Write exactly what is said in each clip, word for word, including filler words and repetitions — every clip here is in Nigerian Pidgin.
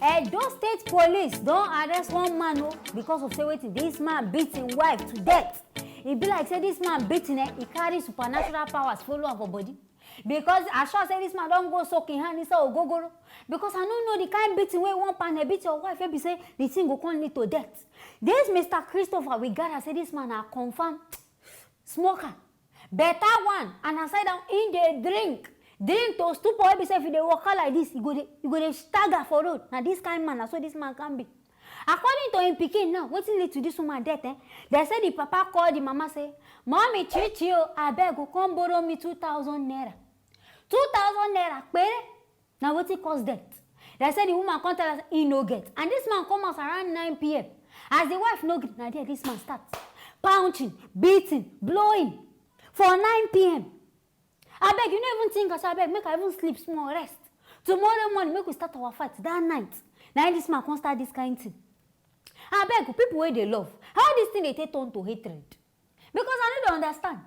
Edo State Police don arrest one man o, because of say wetin, this man beat him wife to death. E be like say this man beat him, eh, e carry supernatural powers follow am for body. Because I sure say this man don go soak him hand inside ogogoro. Because I no know the kind beating wey one panel beat your wife, wey be say the thing go come lead to death. This Mister Christopher, we gather say this man na confirm smoker. Better one, and aside down, him dey drink. Drink to stupor, wey be say if you dey waka like this, you go dey, you go dey stagger for road. Na this kind man, na so this man can be. According to him pikin now, wetin lead to this woman death, eh? They say the papa call the mama say, "Mommy, Chichi o, abeg o, come borrow me two thousand naira." Two thousand naira pere, na wetin cause death. They say the woman come tell her say he no get. And this man come out around nine p m. As the wife no gree, na there this man start. Punching, beating, blowing for nine p m. Abeg, you no even think, I say, "Abeg, make I even sleep small, rest. Tomorrow morning, make we start our fight that night." Na him this man come start this kind thing. Abeg, people wey dey love, how this thing dey take turn to hatred? Because I no dey understand.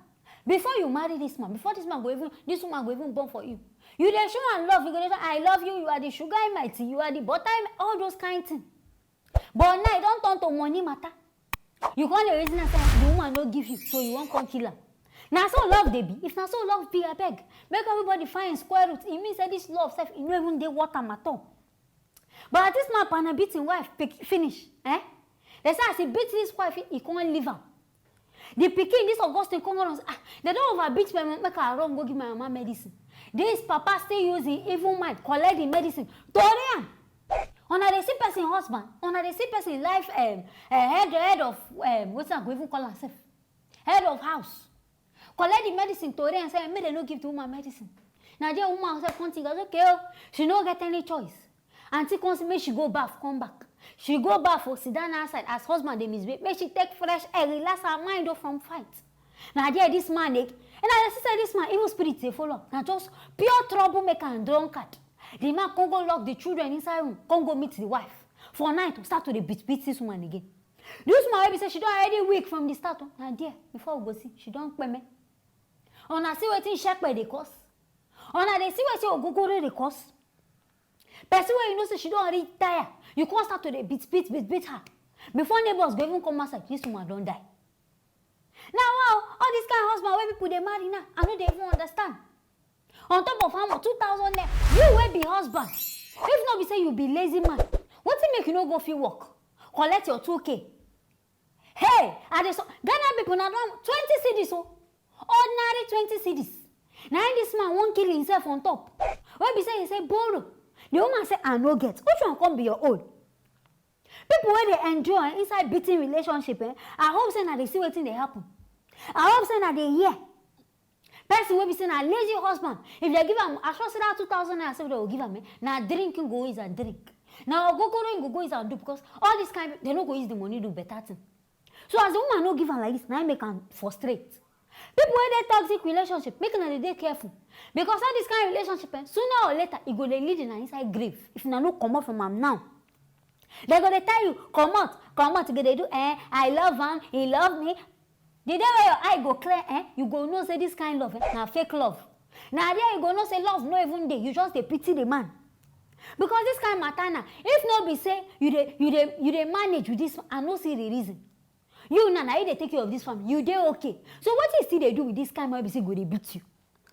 Before you marry this man, before this man go even, this woman go even born for you, you dey show am love. You go dey say, "I love you, you are the sugar in my tea, you are the butter in my," all those kind thing. But now e don turn to money matter. You come dey reason am say the woman no give you, so you wan come kill am. Na so love dey be? If na so love be, abeg, make everybody find square root. E mean say this love sef, e no even dey worth am at all. But this man panel beat him wife pick-, finish, eh? They say as he beat this wife, he come leave am. The pikin, this Augustine, come run say, "Ah, they don over beat my mama, make I run go give my mama medicine." This papa still use him evil mind, collect the medicine, tori am. Una dey see person husband, una dey see person life, um, uh, head, head of, um, wetin I go even call am sef? Head of house. Collect the medicine, tori am, say make dem no give the woman medicine. Na there woman sef come think, okay o, she no get any choice. Aunty come say make she go baff, come back. She go baff o, sit down outside as husband dey misbehave. Make she take fresh air, relax her mind o from fight. Na there this man dey, and I see say this man, evil spirit dey follow am. Na just pure troublemaker and drunkard. The man come go lock the children inside room, come go meet the wife for night to start to dey beat, beat this woman again. This woman wey be say she don already weak from the start o, na there, before we go see, she don kpeme. Una see wetin shepe dey cause? Una dey see wetin ogogoro dey cause? Person wey you know say she don already tire, you come start to dey beat, beat, beat, beat her. Before neighbors go even come outside, this woman don die. Now, wow, all this kind husband wey people dey marry now, I no dey even understand. On top of how much? Two thousand naira. You wey be husband, if no be say you be lazy man, wetin make you no go fit work, collect your two K? Hey, I dey so, Ghana people, na don twenty cedis o, ordinary twenty cedis. Na him this man wan kill himself on top. Wey be say he say borrow. The woman say, "I no get." Which one come be your own? People wey dey endure, eh, inside beating relationship, eh, I hope say na dey see wetin dey happen. I hope say na dey hear. Person wey be say na lazy husband, if they give am, I sure say that two thousand naira sef they go give am, eh, na drink him go use and drink. Na ogogoro him go go use and do, because all this kind, they no go use the money do better thing. So as the woman no give am like this, na him make am frustrate. People wey dey toxic relationship, make una dey dey careful, because all this kind relationship, eh, sooner or later, e go dey lead una inside grave if una no comot from am now. They go dey tell you, "Comot, comot," you go dey do, "Eh, I love am, he love me." The day wey your eye go clear, eh, you go know say this kind love, eh, na fake love. Na there you go know say love no even dey, you just dey pity the man. Because this kind matter now, if no be say you dey, you dey, you dey manage with this, I no see the reason. You now, na you dey take care of this family, you dey okay. So wetin you still dey do with this kind man wey be say go dey beat you?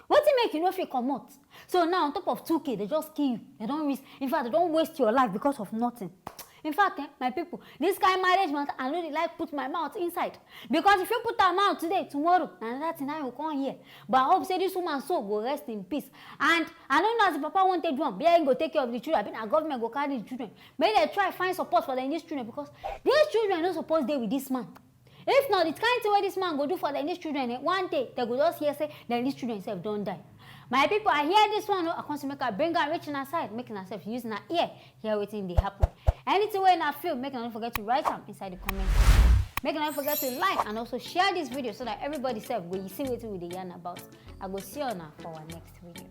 Wetin make you no fit comot? So now, on top of two K, they just kill you. They don risk. In fact, they don waste your life because of nothing. In fact, eh, my people, this kind marriage matter, I no dey like put my mouth inside. Because if you put am out today, tomorrow, na another thing na you come hear. But I hope say this woman soul go rest in peace. And I no know as the papa wan take do am. Be he go take care of the children, abi na government go carry the children. Make they try find support for them, these children, because these children no suppose dey with this man. If not, the kind thing wey this man go do for them, these children, eh, one day, they go just hear say, then these children sef don die. My people, I hear this one, oh, I come say make I bring am reach una side, make una sef use una ear, hear wetin dey happen. Anything wey una feel, make una no forget to write am inside the comment section. Make una no forget to like and also share this video so that everybody sef go see wetin we dey yarn about. I go see una for our next video.